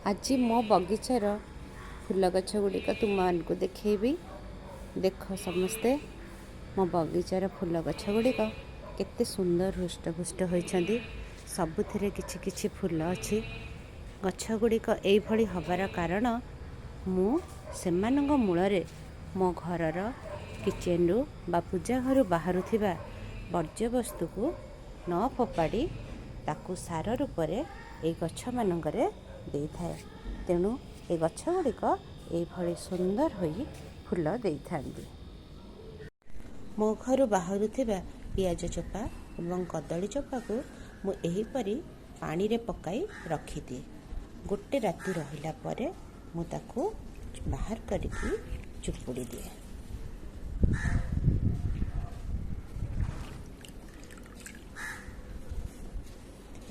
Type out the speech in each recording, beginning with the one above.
ଆଜି ମୋ ବଗିଚାର ଫୁଲ ଗଛ ଗୁଡ଼ିକ ତୁମମାନଙ୍କୁ ଦେଖେଇବି। ଦେଖ ସମସ୍ତେ, ମୋ ବଗିଚାର ଫୁଲ ଗଛ ଗୁଡ଼ିକ କେତେ ସୁନ୍ଦର ହୃଷ୍ଟପୁଷ୍ଟ ହୋଇଛନ୍ତି। ସବୁଥିରେ କିଛି କିଛି ଫୁଲ ଅଛି। ଗଛ ଗୁଡ଼ିକ ଏଇଭଳି ହେବାର କାରଣ, ମୁଁ ସେମାନଙ୍କ ମୂଳରେ ମୋ ଘରର କିଚେନରୁ ବା ପୂଜା ଘରୁ ବାହାରୁଥିବା ବର୍ଜ୍ୟବସ୍ତୁକୁ ନ ଫୋପାଡ଼ି ତାକୁ ସାର ରୂପରେ ଏଇ ଗଛମାନଙ୍କରେ ଦେଇଥାଏ। ତେଣୁ ଏ ଗଛ ଗୁଡ଼ିକ ଏଇଭଳି ସୁନ୍ଦର ହୋଇ ଫୁଲ ଦେଇଥାନ୍ତି। ମୋ ଘରୁ ବାହାରୁଥିବା ପିଆଜ ଚୋପା ଏବଂ କଦଳୀ ଚୋପାକୁ ମୁଁ ଏହିପରି ପାଣିରେ ପକାଇ ରଖିଦିଏ। ଗୋଟେ ରାତି ରହିଲା ପରେ ମୁଁ ତାକୁ ବାହାର କରିକି ଚୁପୁଡ଼ି ଦିଏ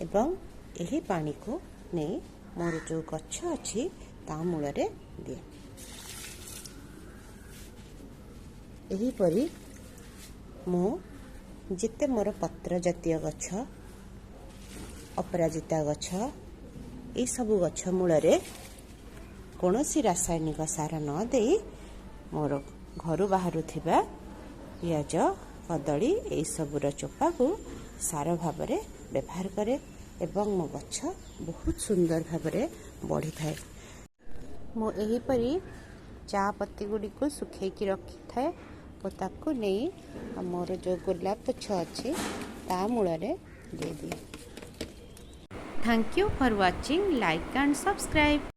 ଏବଂ ଏହି ପାଣିକୁ ନେଇ ମୋର ଯେଉଁ ଗଛ ଅଛି ତା ମୂଳରେ ଦିଏ। ଏହିପରି ମୁଁ ଯେତେ ମୋର ପତ୍ର ଜାତୀୟ ଗଛ, ଅପରାଜିତା ଗଛ, ଏଇସବୁ ଗଛ ମୂଳରେ କୌଣସି ରାସାୟନିକ ସାର ନ ଦେଇ ମୋର ଘରୁ ବାହାରୁଥିବା ପିଆଜ, କଦଳୀ ଏଇସବୁର ଚୋପାକୁ ସାର ଭାବରେ ବ୍ୟବହାର କରେ ଏବଂ ମୋ ଗଛ ବହୁତ ସୁନ୍ଦର ଭାବରେ ବଢ଼ିଥାଏ। ମୁଁ ଏହିପରି ଚା ପତି ଗୁଡ଼ିକୁ ଶୁଖେଇକି ରଖିଥାଏ ଓ ତାକୁ ନେଇ ମୋର ଯେଉଁ ଗୋଲାପ ଗଛ ଅଛି ତା ମୂଳରେ ଦେଇଦିଏ। Thank you for watching. Like and subscribe.